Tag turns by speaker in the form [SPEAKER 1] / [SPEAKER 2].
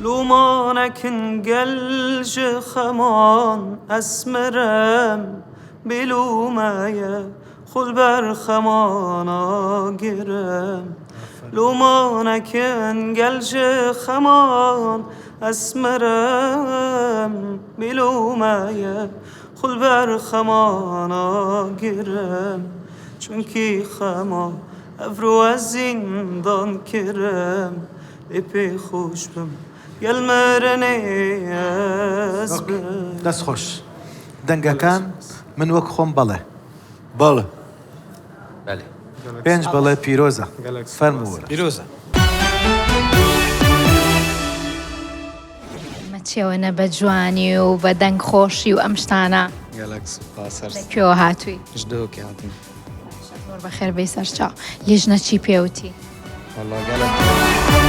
[SPEAKER 1] لۆمانەکن گەل ژ خەمان ئەسمرم بێ لۆمەیە خول بەر خەمانا گرم لۆمانەکن گەل ژ خەمان ئەسمرم بێ لۆمەیە خول بەر خەمانا گرم چونکی خەما ئەڤرۆ ئەز زیندان کرم لێ پێ خۆش بم گەل مرنێ ئەز بم.
[SPEAKER 2] دەست خۆش دەنگەکان من وەک خۆم بەڵێ.
[SPEAKER 3] بەڵێ.
[SPEAKER 4] بەلێ.
[SPEAKER 2] پێنج بەڵێ پیرۆزە فەرموو وەرە.
[SPEAKER 4] پیرۆزە.
[SPEAKER 5] ئەمە چێوەنە بە جوانی و بە دەنگ خۆشی و ئەم شتانە.
[SPEAKER 6] گەلەک سوپاس هەر
[SPEAKER 5] لە کوێوە هاتووی؟
[SPEAKER 6] ژ دهۆکی هاتم.
[SPEAKER 5] زۆر بەخێر بێی سەرچاو. لیژنە چی پێوتی؟
[SPEAKER 6] وەڵا گەلەک.